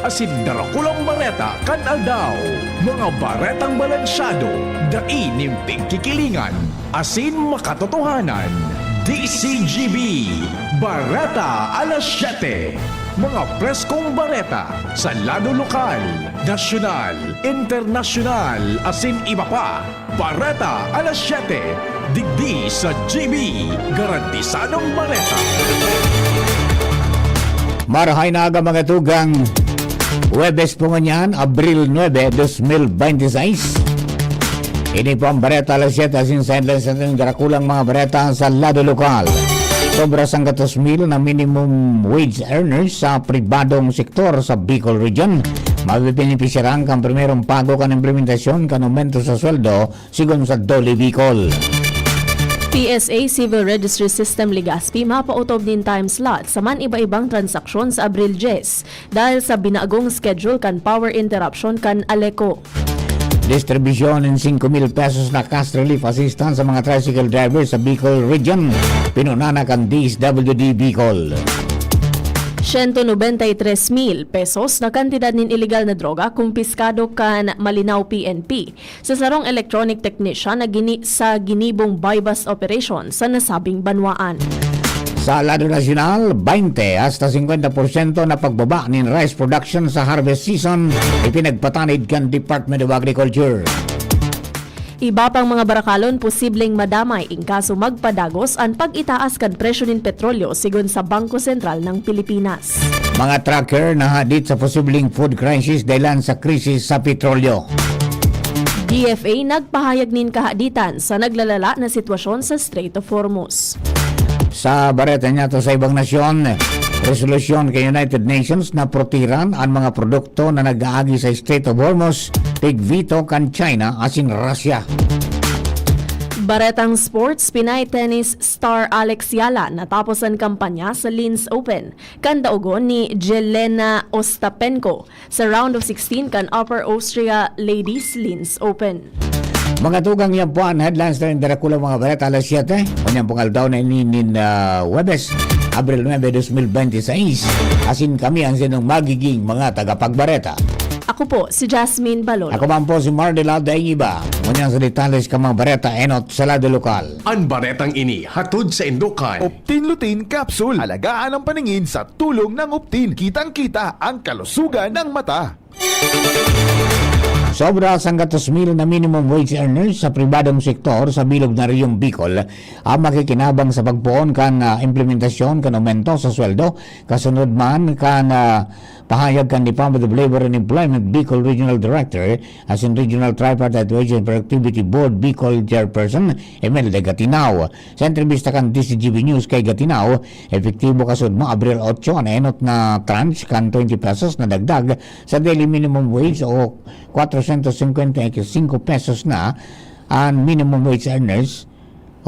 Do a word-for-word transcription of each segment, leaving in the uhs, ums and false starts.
asin darakulang bareta kan aldaw. Mga baretang balansyado, dai nin pigkikilingan, asin makatotohanan. D C G B, Bareta Alas Siyete. Mga preskong bareta sa lado lokal, nasyonal, internasyonal, asin iba pa. Bareta Alas Siyete, digdi sa G B, garantisadong bareta. Marahay na aga, mga tugang. Huwebes po ngunyan, Abril nuebe, dos mil bente seis. Ini po ang Bareta Alas Siyete, asin sa headlines natin, darakulang mga bareta sa lado lokal. Sobra sanggatos mil na minimum wage earners sa pribadong sektor sa Bicol Region. Mabebenepisyarang kan primerong pago kan implementasyon kan aumento sa sweldo, sigon sa DOLE Bicol. P S A Civil Registry System Legazpi mapautob nin time slot sa man iba-ibang transaksyon sa Abril dyes, dahil sa binagong schedule kan power interruption kan ALECO. Distribusyon nin singko mil pesos na cash relief assistance sa mga tricycle driver sa Bicol Region. Pinuna na kan D S W D Bicol. Siyento nobenta y tres mil pesos na kantidad nin ilegal na droga kumpiskado kan Malinao P N P sa sarong electronic technician na gini-, sa ginibong buy-bust operation sa nasabing banwaan. Sa lado nasyonal, baynte hasta singkwenta porsyento na pagbaba nin rice production sa harvest season, ipinagpatanid kan Department of Agriculture. Iba pang mga barakalon posibleng madamay in kaso magpadagos an pag-itaas kan presyo nin petrolyo, sigon sa Bangko Sentral ng Pilipinas. Mga trucker nahadit sa posibleng food crisis dahilan sa krisis sa petrolyo. D F A nagpahayag nin kahaditan sa naglalala na sitwasyon sa Strait of Hormuz. Sa bareta niya to sa ibang nasyon, resolusyon kan United Nations na protiran an mga produkto na nag-aagi sa Strait of Hormuz, pig-veto kan China asin Russia. Baretang sports, Pinay tennis star Alex Yala natapos an kampanya sa Linz Open, kan daogon ni Jelena Ostapenko sa round of sixteen kan Upper Austria Ladies Linz Open. Mga tugang, yan po an headlines na darakula mga bareta alas siyete. Ngunyan pong aldaw na ini nin, ah, Huwebes, Abril nuebe, dos mil bente seis. Asin kami ang sinong magiging mga tagapagbareta. Ako po si Jasmine Balolo. Ako man po si Marnel Aldaingiba. Ngunyan sa detalles kan mga bareta enot sa lado lokal. An baretang ini hatod sa Indokan. Optin Lutein Capsule. Alagaan ang paningin sa tulong ng Optin. Kitang-kita ang kalusugan ng mata. Sobra sanggatos mil na minimum wage earners sa pribadong sektor sa bilog na Reyong Bicol ang makikinabang sa pagpoon kan, ah, implementasyon kan aumento sa sweldo, kasunod man kan, ah, pahayag kan Department of Labor and Employment Bicol Regional Director asin Regional Tripartite Wage and Productivity Board Bicol Chairperson Imelda Gatinaw. Sa entrebista kan D C G B News kay Gatinaw, epektibo kasunod mo Abril otso an enot na tranche kan twenty pesos na dagdag sa daily minimum wage o kwatrosyentos singkwenta y singko pesos na an minimum wage earners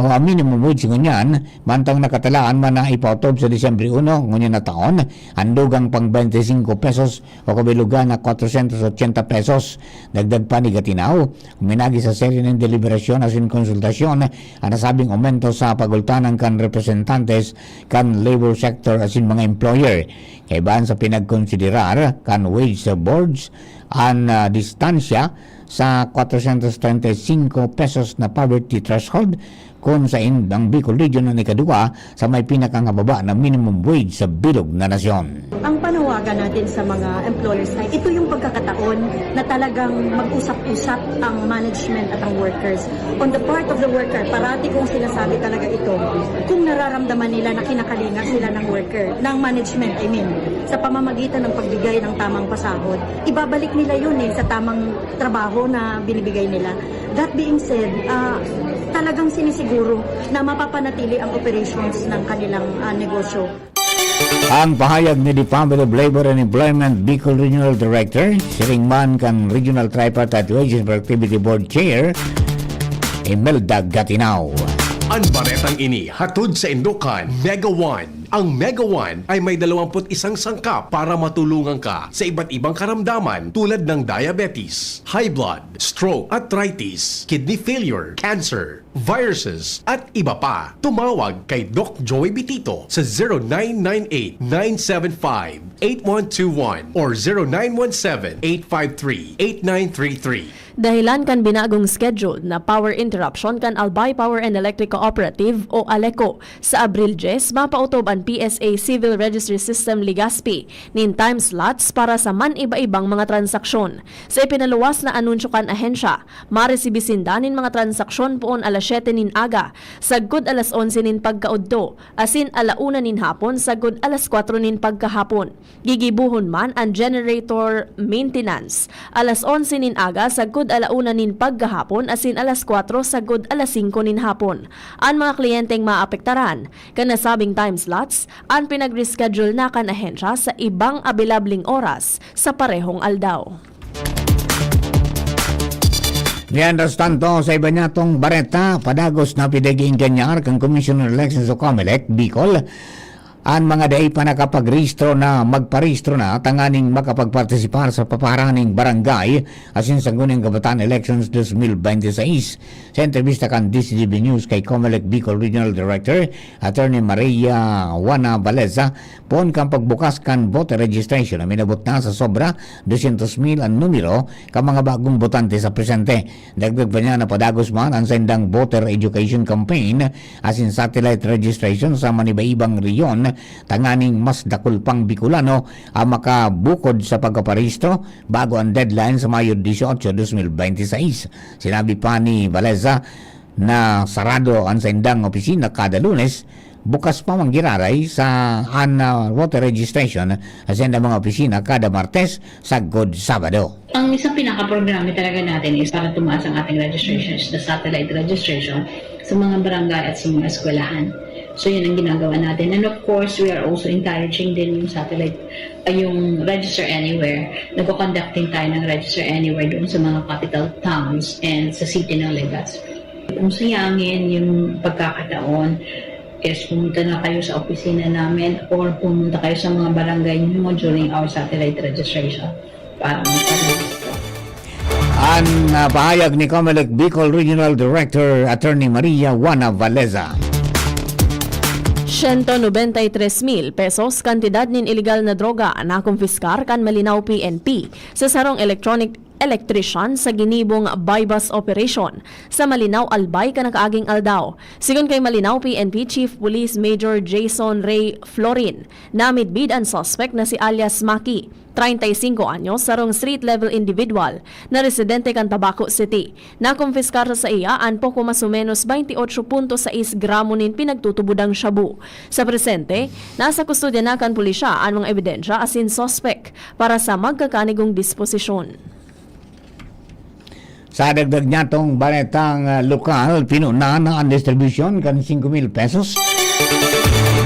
o ang minimum wage ngunyan, mantang nakatalaan man na ipaotob sa Disyembre uno ngunyan na taon, an dugang pang bente singko pesos o kabilugan na kwatrosyentos otsenta pesos. Dagdag pa ni Gatinaw, uminagi sa serye nin deliberasyon asin konsultasyon an nasabing aumento sa pagultanan kan representantes kan labor sector asin mga employer. Kaibahan sa pinagkonsiderar kan wage boards an, ah, distansya sa kwatrosyentos treinta y cinco pesos na poverty threshold, kun sain ang Bicol Region an ikaduwa sa may pinakangababa na minimum wage sa bilog na nasyon. Ang panawagan natin sa mga employers ay ito yung pagkakataon na talagang mag-usap-usap ang management at ang workers. On the part of the worker, parati kong sinasabi talaga ito, kung nararamdaman nila na kinakalinga sila ng worker, ng management, I mean, sa pamamagitan ng pagbigay ng tamang pasahod, ibabalik nila yun eh sa tamang trabaho na binibigay nila. That being said, ah, talagang sinisiguro na mapapanatili ang operations ng kanilang, ah, negosyo. Ang pahayag ni Department of Labor and Employment Bicol Regional Director, siring man kan Regional Tripartite Wages and Productivity Board Chair, Imelda Gatinaw. An baretang ini hatod sa Indokan, Mega One, Ang Mega One ay may dalawampu't isang sangkap para matulungan ka sa iba't ibang karamdaman tulad ng diabetes, high blood, stroke, arthritis, kidney failure, cancer, viruses, at iba pa. Tumawag kay Doc Joey Bitito sa zero nine nine eight, nine seven five, eight one two one or zero nine one seven, eight five three, eight nine three three. Dahelan kan binagong schedule na power interruption kan Albay Power and Electric Cooperative o ALECO, sa Abril dyes, mapautob an P S A Civil Registry System Legazpi nin time slots para sa man-iba-ibang mga transaksyon. Sa ipinaluwas na anunsyo kan ahensya, maresibi sinda nin mga transaksyon poon alas siyete nin aga, sagkod alas onse nin pagkaudto, asin ala una nin hapon sagkod alas kwatro nin pagkahapon. Gigibohon man an generator maintenance, alas onse nin aga sagkod ala una nin pagkahapon asin alas kwatro sagkod alas singko nin hapon. An mga kliyenteng maapektaran kan nasabing time slots, an pinag-reschedule na kan ahensya sa ibang abilabling oras sa parehong aldaw. Mientras tanto, sa iba niyatong bareta, padagos na pidaging kanyar kan Commissioner Elections o COMELEC, Bicol, an mga dai pa nakapagrehistro na magparehistro na tanganing makapagpartisipar sa papaharaning barangay asin Sangguniang Kabataan Elections dos mil bente seis. Sa entrebista kan D Z T V News kay COMELEC Bicol Regional Director Attorney Maria Juana Valeza, poon kan pagbukas kan voter registration na minabot na sa sobra dosyentos mil an numero kan mga bagong botante sa presente. Dagdag pa niya na padagos man an saindang voter education campaign asin satellite registration sa manibaibang rehiyon tanganing mas dakul pang Bicolano ang makabukod sa pagkaparehistro bago ang deadline sa Mayo dieciocho, dos mil bente seis. Sinabi pa ni Valeza na sarado an saindang opisina kada Lunes, bukas pa man giraray sa an, ah, voter registration sa saindang mga opisina kada Martes sagkod Sabado. Ang isang pinakaprograma talaga natin is para tumaas ang ating registration is the satellite registration sa mga barangay at sa mga eskwelahan. So, yun ang ginagawa natin. And of course, we are also encouraging din yung satellite, ay yung Register Anywhere. Nagko-conduct din tayo ng Register Anywhere doon sa mga capital towns and sa city ng Legazpi. Kung sayangin yung pagkakataon, is pumunta na kayo sa opisina namin or pumunta kayo sa mga barangay niyo during our satellite registration para magparehistro. An, ah, pahayag ni COMELEC Bicol Regional Director Attorney Maria Juana Valeza. Siyento nobenta y tres mil pesos kantidad nin ilegal na droga nakumpiskar kan Malinao P N P sa sarong electronic electrician sa ginibong buy-bust operation sa Malinao, Albay, kan nakaaging aldaw. Sigon kay Malinao P N P Chief Police Major Jason Ray Florin, namidbid an suspect na si alias Maki, treinta y cinco anyos, sarong street-level individual na residente kan Tabaco City. Nakumpiskar sa saiya an poko mas o menos twenty-eight punto sais gramo nin pinagtutubodang shabu. Sa presente, nasa kustodya na kan pulisya an mga ebidensya asin suspect para sa magkakanigong disposisyon. Sa dagdag niyatong baretang, ah, lokal, pinuna na an distribusyon kan singko mil pesos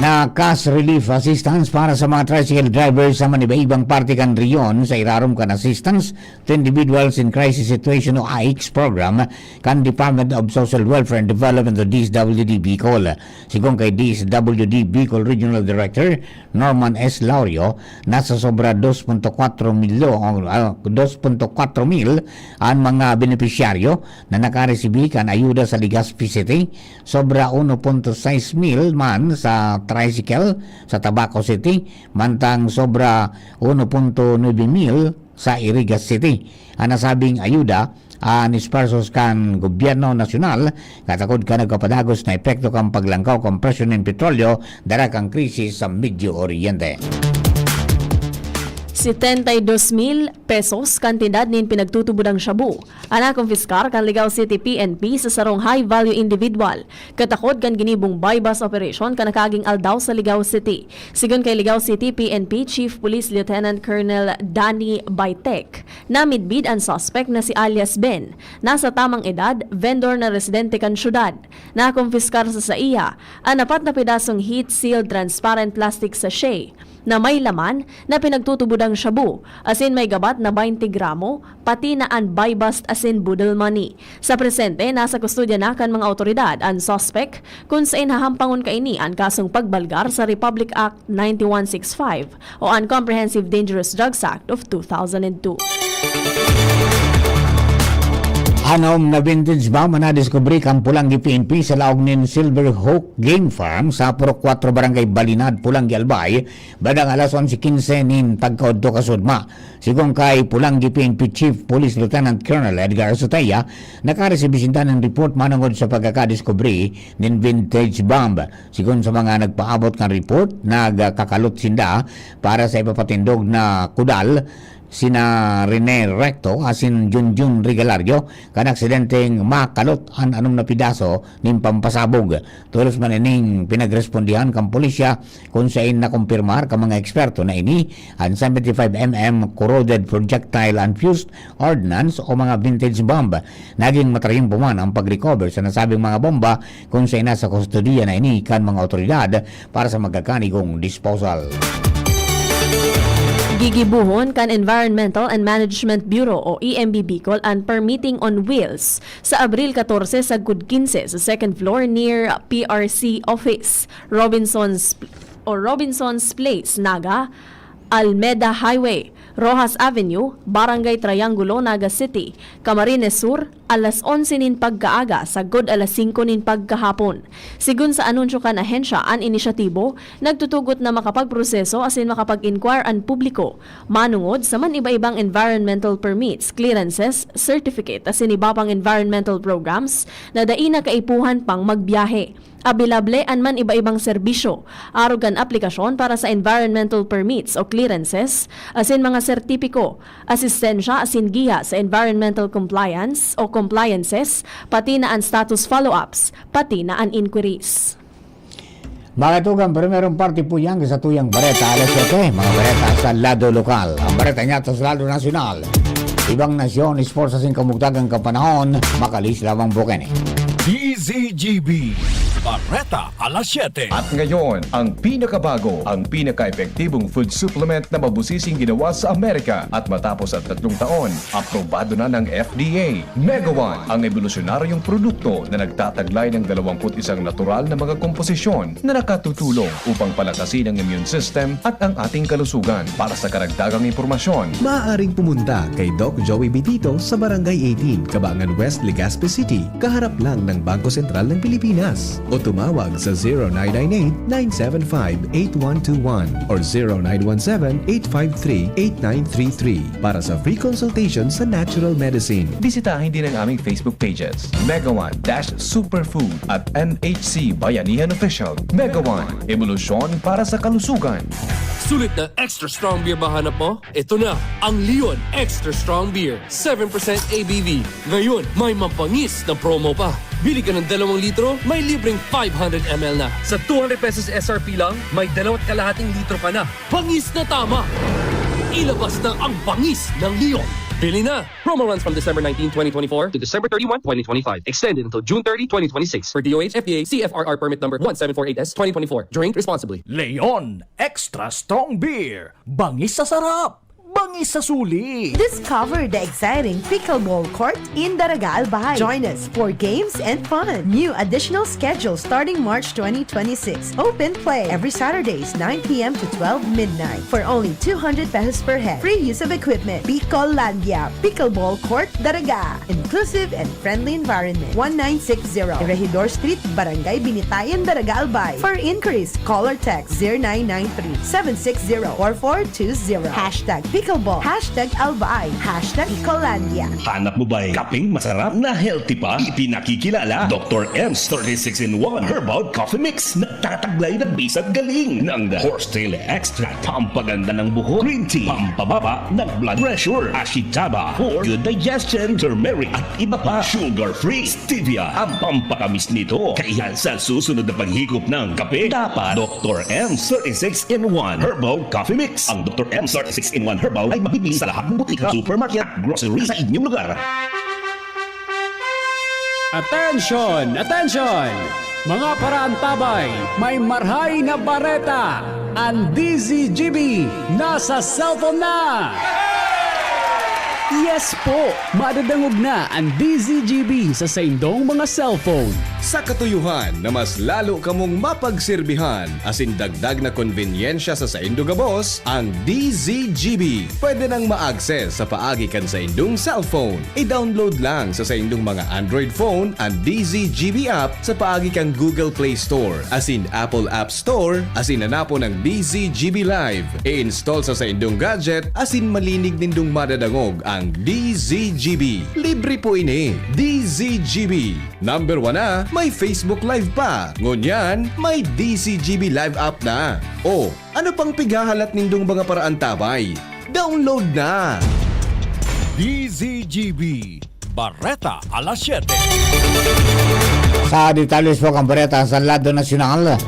na cash relief assistance para sa mga tricycle drivers sa manibaibang parte kan rehiyon sa irarom kan Assistance to Individuals in Crisis Situation o AICS program kan Department of Social Welfare and Development o D S W D Bicol. Sigon kay D S W D Bicol Regional Director Norman S. Laurio, nasa sobra dos punto kwatro milyon, ah, dos punto kwatro mil an mga benepisyaryo na nakaresibi kan ayuda sa Legazpi City. Sobra uno punto sais mil man sa tricycle sa Tabaco City, mantang sobra uno punto nuebe mil sa Iriga City. An nasabing ayuda, an esfuerzos kan gobyerno nasyonal, katakod kan nagkapadagos na epekto kan paglangkaw kan presyo nin petrolyo dara kan krisis sa Medio Oriente. Setenta y dos mil pesos kantidad nin pinagtutubodang shabu an nakumpiskar kan Ligao City P N P sa sarong high-value individual, katakod kan ginibong buy-bust operation kan nakaaging aldaw sa Ligao City. Sigon kay Ligao City P N P Chief Police Lieutenant Colonel Danny Baitek, namidbid an suspect na si alias Ben, nasa tamang edad, vendor na residente kan syudad. Nakumpiskar sa saiya an apat na pedasong heat-sealed transparent plastic sachet, na may laman na pinagtutubodang shabu, asin may gabat na baynte gramo, pati na an buy-bust asin boodle money. Sa presente, nasa kustodya na kan mga awtoridad an suspek, kun saen hahampangon kaini an kasong pagbalgar sa Republic Act ninety-one sixty-five o an Comprehensive Dangerous Drugs Act of two thousand and two. Anom na vintage bomb an nadiskubre kan Pulangi P N P sa laog nin Silver Hawk Game Farm sa Purok Kuwatro, Barangay Balinad, Pulangi, Albay, bandang alas onse quince nin pagkaodto kasudma. Sigon kay Pulangi P N P Chief Police Lieutenant Colonel Edgar Azotea, nakaresibi sinda nin report manongod sa pagkakadiskubre nin vintage bomb. Sigon sa mga nagpaabot kan report, nagkakalot sinda para sa ipapatindog na kudal sina Rene Recto asin Junjun Regalario kan aksidenteng makalot an anom na pidaso nin pampasabog. Tolos man ining pinagrespondihan kan pulisya, kun saen nakumpirmar kan mga eksperto na ini an seventy-five M M corroded projectile and fused ordnance o mga vintage bomb. Naging matrayon pa man ang pag-recover sa nasabing mga bomba, kun saen nasa kustodiya na ini kan mga awtoridad para sa magkakanigong disposal. Gigibohon kan Environmental and Management Bureau o E M B Bicol an permitting on wheels sa Abril katorse sagkod kinse sa second floor near P R C office, Robinson's o Robinson's Place, Naga, Almeda Highway, Roxas Avenue, Barangay Triangulo, Naga City, Camarines Sur, alas onse nin pagkaaga sagkod alas singko nin pagkahapon. Sigon sa anunsyo kan ahensya, an inisyatibo nagtutugot na makapagproseso asin makapag-inquire an publiko manongod sa man-iba-ibang environmental permits, clearances, certificate asin iba pang environmental programs na dai na kaipuhan pang magbiyahe. Abilable an man-iba-ibang serbisyo, arog kan aplikasyon para sa environmental permits o clearances, asin mga sertipiko, asistensya asin giya sa environmental compliance o compliances, pati na an status follow-ups, pati na an inquiries. Mga tugang, primerong parte po yan sa tuyang bareta, alas siyete. Mga bareta sa lado lokal. Ang bareta niya sa lado nasyonal. Ibang nasyon, sports sa singkamugtagang kapanahon, makalis lamang po kini. D Z G B, Bareta alas siyete. At ngayon, ang pinakabago, ang pinaka-epektibong food supplement na mabusising ginawa sa Amerika. At matapos ang tatlong taon, aprobado na ng F D A. Mega One, ang ebolusyonaryong produkto na nagtataglay ng dalawampu't isang natural na mga komposisyon na nakatutulong upang palakasin ang immune system at ang ating kalusugan. Para sa karagdagang impormasyon, maaaring pumunta kay Doc Joey Bitito sa Barangay eighteen, Cabangan West, Legazpi City, kaharap lang ng Bangko Sentral ng Pilipinas. O tumawag sa zero nine nine eight, nine seven five, eight one two one or zero nine one seven, eight five three, eight nine three three para sa free consultation sa natural medicine. Bisitahin din ang aming Facebook pages, Mega One dash Superfood at M H C Bayanihan Official. Mega One, ebolusyon para sa kalusugan. Sulit na extra strong beer ba hanap mo? Ito na ang Leon Extra Strong Beer, seven percent A B V. Ngayon, may mabangis na promo pa. Bili ka ng dalawang litro, may libreng five hundred M L na. Sa two hundred pesos S R P lang, may dalawat kalahating litro ka na. Bangis na tama! Ilabas na ang bangis ng Leon. Bili na! Promo runs from December nineteen, twenty twenty-four to December thirty-one, twenty twenty-five. Extended until June thirty, twenty twenty-six. For D O H, F D A, C F R R permit number one seven four eight S, twenty twenty-four. Drink responsibly. Leon Extra Strong Beer. Bangis sa sarap, bangis sa suli. Discover the exciting pickleball court in Daraga, Albay. Join us for games and fun. New additional schedule starting March twenty twenty-six. Open play every Saturdays, nine p m to twelve midnight, for only two hundred pesos per head. Free use of equipment. Bicolandia Pickleball Court, Daraga. Inclusive and friendly environment. One nine six zero Regidor Street, Barangay Binitayan, Daraga, Albay. For inquiries, call or text zero nine nine three, seven six zero, four four two zero. Hashtag pickleball, hashtag Albay, hashtag Bicolandia. Hanap mo ba'y kapeng masarap na healthy pa? Ipinakikilala, Doktor M's thirty-six in one Herbal Coffee Mix. Nagtataglay ng bisag galing ng horsetail extract, pampaganda ng buhok, green tea, pampababa ng blood pressure, ashitaba for good digestion, turmeric at iba pa, sugar-free, stevia ang pampakamis nito. Kaya sa susunod na paghigop ng kape, dapat Doktor M thirty-six in one Herbal Coffee Mix. Ang Doktor M thirty-six in one Herbal ay mabibili sa lahat ng butika, supermarket at grocery sa inyong lugar. Attention! Attention! Mga paraantabay, may marhay na bareta! An D Z G B nasa cellphone na! Yes po! Madadangog na an D Z G B sa saindong mga cellphone. Sa katuyohan na mas lalo kamong mapagserbihan asin dagdag na konbenyensya sa saindo gabos, ang D Z G B pwede nang ma-access sa paagi kan saindong cellphone. I-download lang sa saindong mga Android phone an D Z G B app sa paagi kan Google Play Store asin Apple App Store asin hanapon ang D Z G B Live. I-install sa saindong gadget asin malinig nindong madadangog ang D Z G B. Libre po ini. D Z G B. Number one na, may Facebook Live pa. Ngunyan, may D Z G B Live app na. O, ano pang pighahalat nindong mga paraantabay? Download na! D Z G B, Bareta alas siyete. Sa detalles po kan bareta sa lado nasyonal,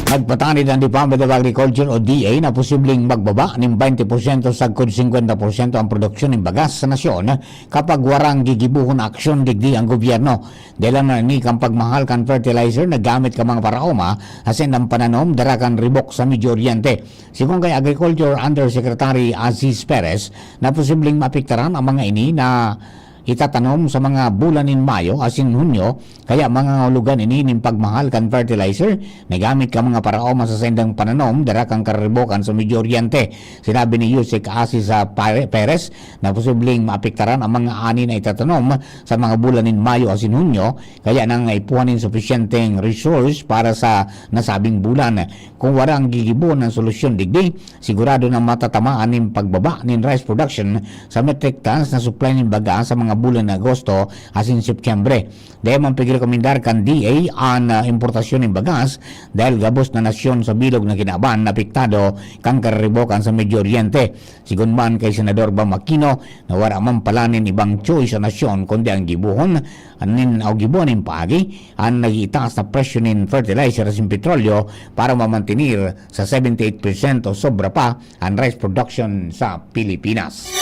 nagpatanid ang Department of Agriculture o D A na posibleng magbaba nin twenty porsyento sagkod singkwenta porsyento ang produksyon nin bagas sa nasyon kapag warang gigibohon na aksyon digdi ang gobyerno. Dahelan na ini kan pagmahal kan fertilizer na gamit kan mga paraoma asin ang pananom dara kan ribok sa Medio Oriente. Sigon kay Agriculture Undersecretary Aziz Perez na posibleng maapektaran ang mga ini na itatanom sa mga bulan nin Mayo asin Hunyo, kaya mangangahulugan ini nin pagmahal kan fertilizer na gamit kan mga paraoma sa saindang pananom dara kan karibokan sa Medio Oriente. Sinabi ni Yusek Aziz sa Pare-, Perez na posibleng maapektaran ang mga ani na itatanom sa mga bulan nin Mayo asin Hunyo, kaya nangangaipuhan nin supisyenteng resource para sa nasabing bulan. Kung warang gigibo nin solusyon digdi, sigurado na matatamaan nin pagbaba nin rice production sa metric tons na supply nin baga sa mga bulan na Agosto asin Setyembre. Dai man pigrekomendar kan D A an, ah, importasyon nin bagas dahil gabos na nasyon sa bilog na kinaban na apektado kan kararibokan sa Medio Oriente. Sigon man kay Senador Bam Aquino na wara man pala nin ibang choice sa nasyon kundi ang gibohon nin, o gibohon nin paagi an nag-iitaas na presyo nin fertilizer asin petrolyo para mamantenir sa seventy-eight percent o sobra pa an rice production sa Pilipinas.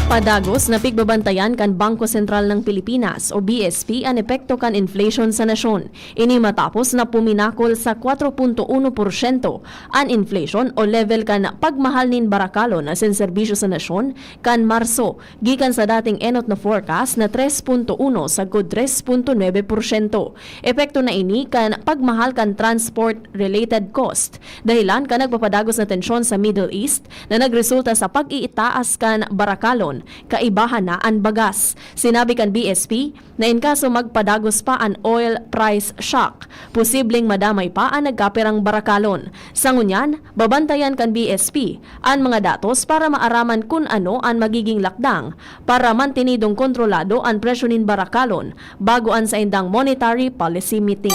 Padagos na pigbabantayan kan Bangko Sentral ng Pilipinas o B S P an epekto kan inflation sa nasyon. Ini matapos na puminakol sa kwatro punto uno porsyento an inflation o level kan pagmahal nin barakalon asin serbisyo sa nasyon kan Marso, gikan sa dating enot na forecast na tres punto uno sagkod tres punto nuebe porsyento. Epekto na ini kan pagmahal kan transport-related cost, dahelan kan nagpapadagos na tensyon sa Middle East na nagresulta sa pag-iitaas kan barakalon, kaibahan na an bagas. Sinabi kan B S P, na in kaso magpadagos pa an oil price shock, posibleng madamay pa an nagkapirang barakalon. Sa ngunyan, babantayan kan B S P an mga datos para maaraman kun ano an magiging lakdang para mantenidong kontrolado an presyo nin barakalon bago an saindang monetary policy meeting.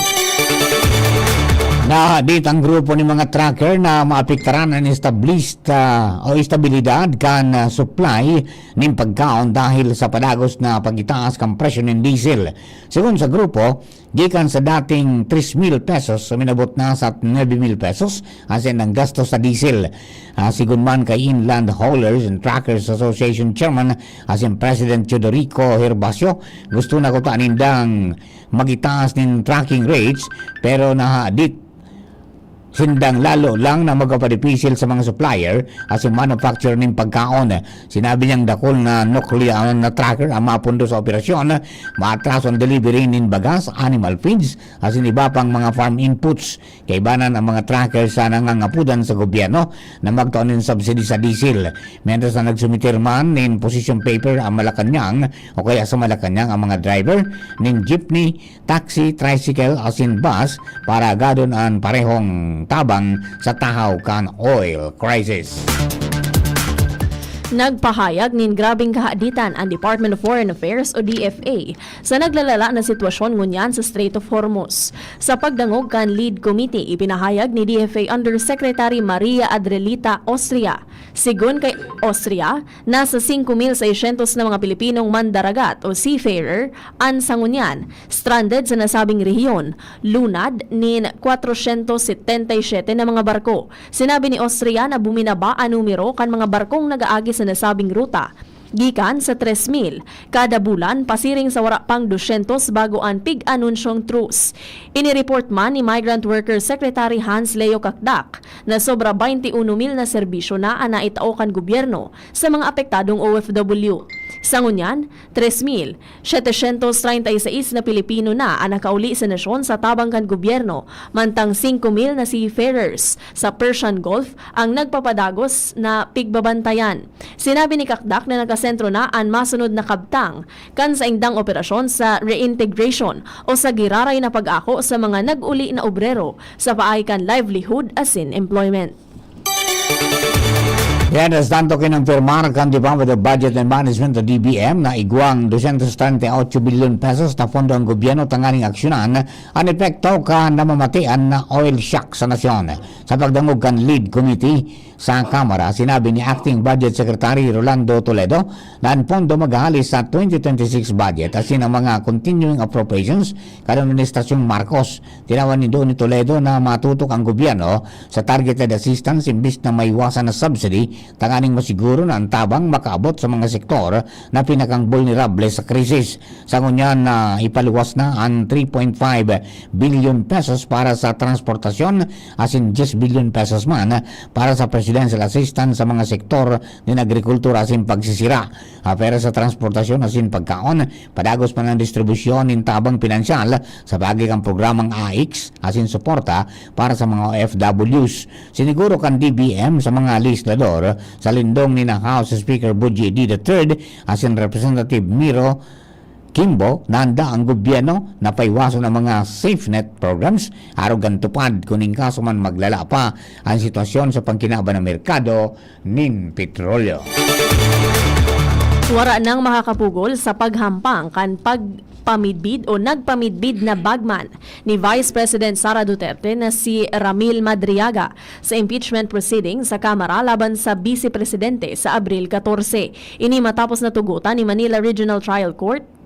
Nahadit ang grupo nin mga trucker na maapektaran an establista o estabilidad kan, ah, supply nin pagkaon dahil sa padagos na pag-itaas kan presyo nin diesel. Segun sa grupo, gikan sa dating tres mil pesos, uminabot na sa nuebe mil pesos asin ang gasto sa diesel. Ah, sigon man kay Inland Haulers and Truckers Association Chairman asin President Teodorico Gervasio, gusto na kuta nindang magitaas nin trucking rates, pero nahadit sindang lalo lang na magpapadipisil sa mga supplier asin manufacturer nin pagkaon. Sinabi niyang dakul na nuclear na trucker ang mapondo sa operasyon, maatraso ang delivery nin bagas, animal feeds, asin iba pang mga farm inputs. Kaibanan ang mga trucker sa nangangapudan sa gobyerno na magtao nin subsidy sa diesel. Mientras na nagsumiter man nin position paper ang Malacañang o kaya sa Malacañang ang mga driver nin jeepney, taxi, tricycle asin bus para agadon an parehong tabang sa tahaw kan oil crisis. Nagpahayag nin grabeng kahaditan an Department of Foreign Affairs o D F A sa naglalala na sitwasyon ngunyan sa Strait of Hormuz. Sa pagdangog kan Lead Committee, ipinahayag ni D F A Undersecretary Maria Adrelita Austria. Sigon kay Austria, nasa singko mil seiscientos na mga Pilipinong mandaragat o seafarer an sa ngunyan stranded sa nasabing rehiyon, lunad nin kwatrosyentos setenta y siyete na mga barko. Sinabi ni Austria na buminaba an numero kan mga barkong nag-aagi sa nasabing ruta gikan sa tres mil kada bulan, pasiring sa wara pang dosyentos bago an pig-anunsyong truce. Ini-report man ni Migrant Workers Secretary Hans Leo Cacdac na sobra baynte uno mil na serbisyo na an naitao kan gobyerno sa mga apektadong O F W. Sa ngunyan, tres mil setecientos treinta y seis na Pilipino na an nakauli sa nasyon sa tabang kan gobyerno, mantang singko mil na seafarers sa Persian Gulf ang nagpapadagos na pigbabantayan. Sinabi ni Cacdac na nakasentro na an masunod na kabtang kan saindang operasyon sa reintegration o sa giraray na pag-ako sa mga nag-uli na obrero sa paagi kan livelihood asin employment. Mientras tanto, kinumpirmar kan Department of Budget and Management o D B M na igwang dosyentos treinta y ocho bilyon pesos na pondo ang gobyerno tanganing aksyonan an epekto kan namamatian na oil shock sa nasyon. Sa pagdangog kan lead committee sa Kamara, sinabi ni Acting Budget Secretary Rolando Toledo na an pondo maghahali sa twenty twenty-six budget asin ang mga continuing appropriations kan Administrasyong Marcos. Tinawan nindo ni Toledo na matutok ang gobyerno sa targeted assistance imbis na maiwasan na subsidy tanganing masiguro na ang tabang makaabot sa mga sektor na pinakang bulnerable sa krisis. Sa ngunyan na ipaluwas na an three point five billion pesos para sa transportasyon asin diyes bilyon pesos man para sa presidential assistance sa mga sektor nin agrikultura asin pagsisira. Ah, pera sa transportasyon asin pagkaon, padagos man ang distribusyon nin tabang pinansyal sa paagi kan programang A I C S asin suporta para sa mga O F Ws. Siniguro kan D B M sa mga legislador sa lindong ni na House Speaker Boji D the third asin Representative Miro Kimbo na handa ang gobyerno na paiwason ang mga safenet programs arog kan tupad kun in kaso man maglala pa ang sitwasyon sa pangkinaban ng merkado nin petrolyo. Wara nang makakapugol sa paghampang kan pagpamidbid o nagpamidbid na bagman ni Vice President Sara Duterte na si Ramil Madriaga sa impeachment proceeding sa Kamara laban sa Bise Presidente sa Abril katorse. Ini matapos natugutan ni Manila Regional Trial Court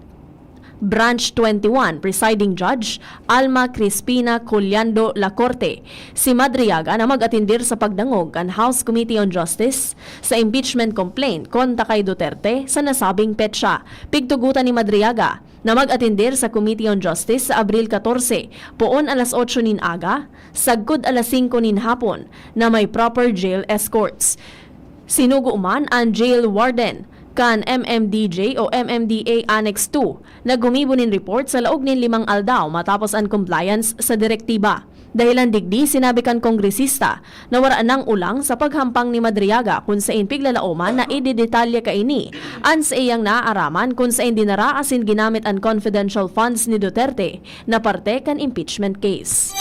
Branch twenty-one Presiding Judge Alma Crispina Collando Lacorte si Madriaga na mag-atindir sa pagdangog kan House Committee on Justice sa impeachment complaint kontra kay Duterte sa nasabing petsa. Pigtugotan ni Madriaga na mag-atindir sa Committee on Justice sa Abril katorse, poon alas otso nin aga, sagkod alas singko nin hapon, na may proper jail escorts. Sinugo man an jail warden kan M M D J o M M D A Annex two na gumibo nin report sa laog nin limang aldaw matapos an compliance sa direktiba. Dahilan digdi, sinabi kan kongresista na wara nang olang sa paghampang ni Madriaga kun saen piglalaoman na idedetalye kaini an saiyang naaaraman kun saen dinara asin ginamit an confidential funds ni Duterte na parte kan impeachment case.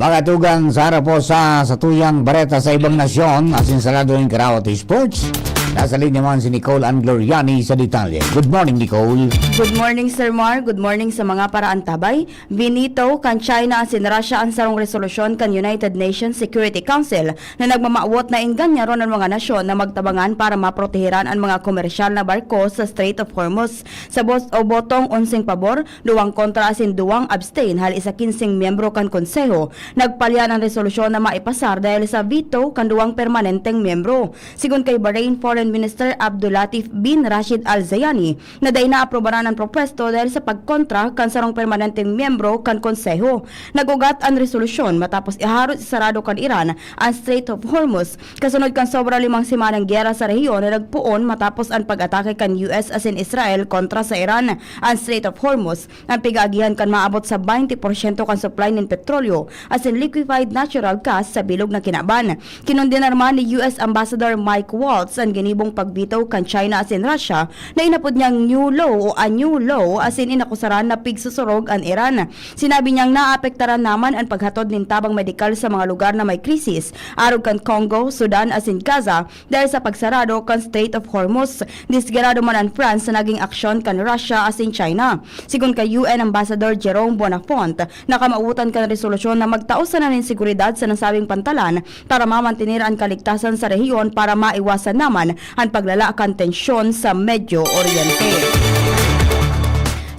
Mga tugang, sa harap po sa satuyang bareta sa ibang nasyon, asin sa lado ng Karaoke Sports, nasa linya man si Nicole Angloriani sa detalye. Good morning, Nicole. Good morning, Sir Mar. Good morning sa mga paraantabay. Binito kan China asin Russia an sarong resolusyon kan United Nations Security Council na nagmamawot na ingganyaron an mga nasyon na magtabangan para maproteheran an mga komersyal na barko sa Strait of Hormuz. Sa bos o botong onseng pabor, duwang kontra asin duwang abstain hali sa kinseng miyembro kan Konseho, nagpalya an resolusyon na maipasar dahil sa veto kan duwang permanenteng miyembro. Sigon kay Bahrain Foreign Minister Abdulatif bin Rashid Al Zayani, na dai naaprubaran an propuesto dahil sa pagkontra kan sarong permanenteng miyembro kan Konseho. Nag-ugat an resolusyon matapos iharot isarado kan Iran an Strait of Hormuz, kasunod kan sobra limang semanang giyera sa rehiyon na nagpoon matapos an pag-atake kan U S asin Israel kontra sa Iran. An Strait of Hormuz an pig-aagihan kan maabot sa baynte porsyento kan supply nin petrolyo asin liquefied natural gas sa bilog na kinaban. Kinondenar man ni U S Ambassador Mike Waltz an ginibong pagveto kan China asin Russia na inapod niyang new low o a new low asin inakusaran na pigsusurog an Iran. Sinabi niyang naapektaran naman an paghatod nin tabang medikal sa mga lugar na may krisis, arog kan Congo, Sudan asin Gaza, dahil sa pagsarado kan Strait of Hormuz. Desperado man an France sa naging aksyon kan Russia asin China. Sigon kay U N Ambassador Jerome Bonafont, nakamawotan kan resolusyon na magtao sana nin seguridad sa nasabing pantalan para mamantener an kaligtasan sa rehiyon para maiwasan naman an paglala kan tensyon sa Medio Oriente.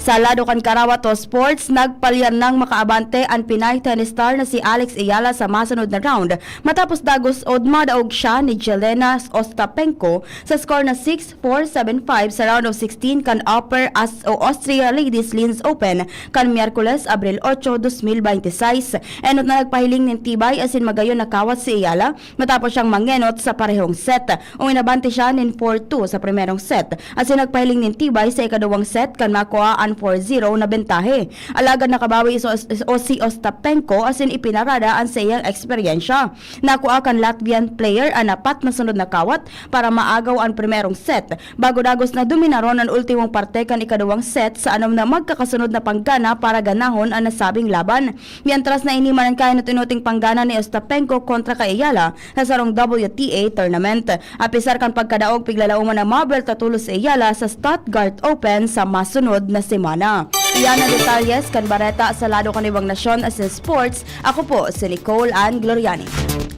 Sa lado kan karawat o sports, nagpalyar nang makaabante an Pinay tennis star na si Alex Eala sa masunod na round matapos dagos o madaog siya ni Jelena Ostapenko sa score na six four, seven five sa round of sixteen kan Upper As-, o Austria Ladies Linz Open kan Miyerkules, Abril otso, dos mil bente seis. Enot na nagpahiling nin tibay asin magayon na kawat si Eala matapos siyang mangenot sa parehong set. Uminabante siya nin four two sa primerong set, asin nagpahiling nin tibay sa ikaduwang set kan makua an four zero na bentahe. Alagad nakabawi si Os-, o si Ostapenko asin ipinarada an saiyang eksperyensya. Nakua kan Latvian player an apat na sunod na kawat para maagaw an primerong set, bago dagos na dominaron an ultimong parte kan ikaduwang set sa anom na magkakasunod na panggana para ganahon an nasabing laban. Mientras na ini man an kainot-inoting panggana ni Ostapenko kontra kay Eala sa sarong W T A tournament. Apisar kan pagkadaog, piglalauman na mabuwelta tolos si Eala sa Stuttgart Open sa masunod na semana. Iyan ang detalyes kan bareta sa lado kan ibang nasyon asin sports. Ako po si Nicole Ann Gloriani.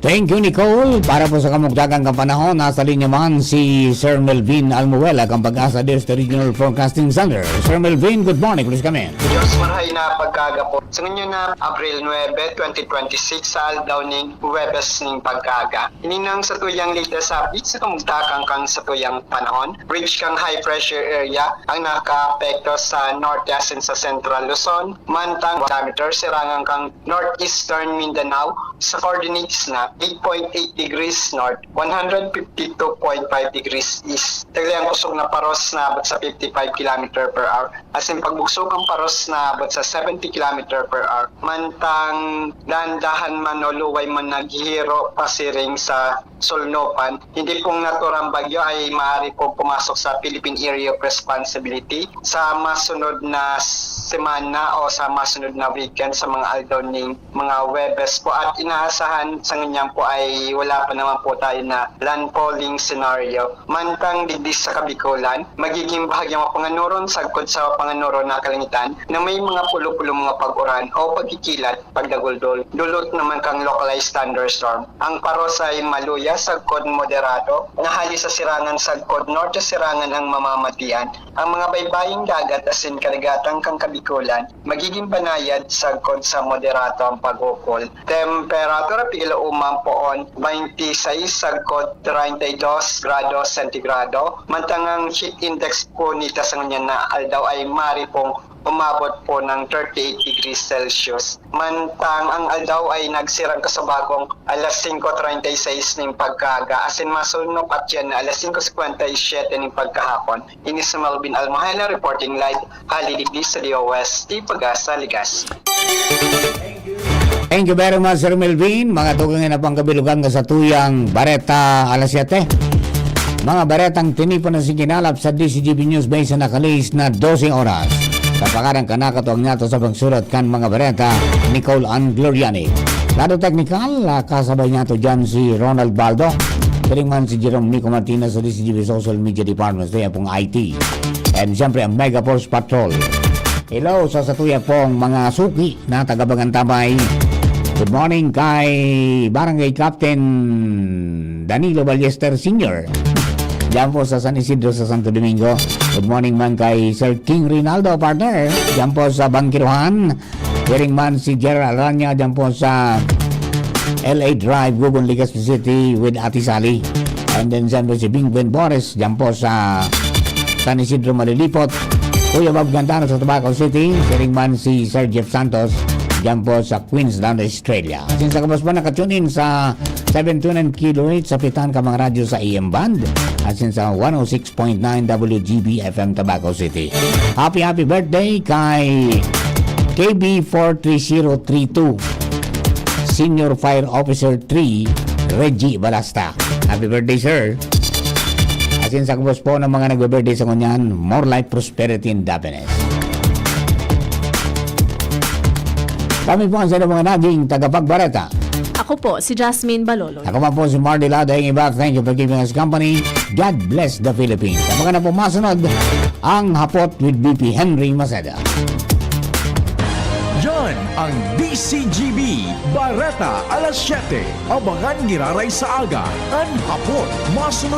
Thank you, Nicole. Para po sa kamugtagang kapanahon, nasa linya man si Sir Melvin Almuela kan PAGASA District Regional Forecasting Center. Sir Melvin, good morning. Please come in. Diyos, marhay na pagkaga po. Sa ngayon na Abril nuebe, twenty twenty-six, sa aldaw ning Huwebes ning pagkaga. Ining nang satuyang latest update sa kamugtakan kan satuyang panahon. Ridge kan high pressure area ang nakaapekto sa norte asin sa Central Luzon, mantang diameter sirangan kan northeastern Mindanao sa coordinates na eight point eight degrees north, one hundred fifty two point five degrees east. Tagli ang kusog na paros na abot sa fifty-five kilometer per hour, asin pagbugso kan paros na abot sa seventy kilometer per hour. Mantang dahan-dahan man o luway man naghihiro pasiring sa Solnopan, hindi pong naturang bagyo ay maaari pong pumasok sa Philippine Area of Responsibility sa masunod na semana o sa masunod na weekend, sa mga aldaw ning mga Huwebes po. At inaasahan sa ngunyan po ay wala pa naman po tayo na landfalling scenario. Mantang digdi sa Kabikolan, magiging bahagyang mapanganuron sagkod sa panganuron na kalangitan na may mga pulo-pulo mga pag-uran o pagkikilat, pagdaguldol. Dulot naman kang localized thunderstorm. Ang paros ay maluya sagkod moderado, na hali sa sirangan sagkod norte sirangan ang mamamatian. Ang mga baybaying dagat asin kadagatang kan Kabikolan, magiging banayad sagkod sa moderado ang pag-ukol. Temperatura, pigilauman poon, twenty-six sagkod treinta y dos grados sentigrado, mantang ang heat index po nita sa ngunyan na aldaw ay mari pong umabot po ng thirty-eight degrees Celsius. Mantang ang aldaw ay nagsirang kasabagong alas singko treinta y seis ning pagkaaga, asin masunop at yan na alas singko singkwenta y siyete ning pagkahapon. Ini si Melvin Almohela reporting live, hali digdi sa D O S T Pagasa, Ligas. Thank you very much, Sir Melvin. Mga tugang na pangkabilugan nga sa tuyang bareta alas siyete. Mga baretang tinipon na sikinalap sa D C G B News Base na nakalis na dose oras. Kapakanan ka na katuwang niyato sa pagsurat kan mga bareta, Nicole Ann Gloriani. Lado teknikal, ah, kasabay niyato dyan si Ronald Baldo. Siring man si Jerome Nico Martinez sa D C G B Social Media Department, sa iyang pong I T. And siyempre, ang Mega Force Patrol. Hello sa satuya pong mga suki na taga Bagantabay. Good morning kay Barangay Captain Danilo Ballester Senior. Diyan po sa San Isidro sa Santo Domingo. Good morning man kay Sir King Rinaldo, partner. Diyan po sa Bangkiruhan. Siring man si Gerald Aranya, diyan po sa L A Drive, Gugon, Legazpi City with Ate Sally. And then, siyempre, si Bing Ben Bores, diyan po sa San Isidro, Malilipot. Kuya Bob Gantano sa Tabaco City, siring man si Sir Jeff Santos, diyan po sa Queensland, Australia. Asin sa gabos po, nakatune in sa seven two nine kilohertz sa pitan ka mga radyo sa A M band, asin sa one oh six point nine W G B F M Tabaco City. Happy, happy birthday kay K B four three zero three two, Senior Fire Officer three, Reggie Balasta. Happy birthday, sir. Asin sa gabos po ng mga nagbe-birthday sa ngunyan, more life, prosperity, and happiness. Kami po ang sa mga naging tagapagbareta. Ako po, si Jasmine Balolo. Ako man po si Mardy Lada, Iba. Thank you for giving us company. God bless the Philippines. Abangan na po masunod ang Hapot with B P Henry Maceda. Yan ang D C G B Bareta alas siyete. Abangan giraray sa aga, an Hapot. Masunod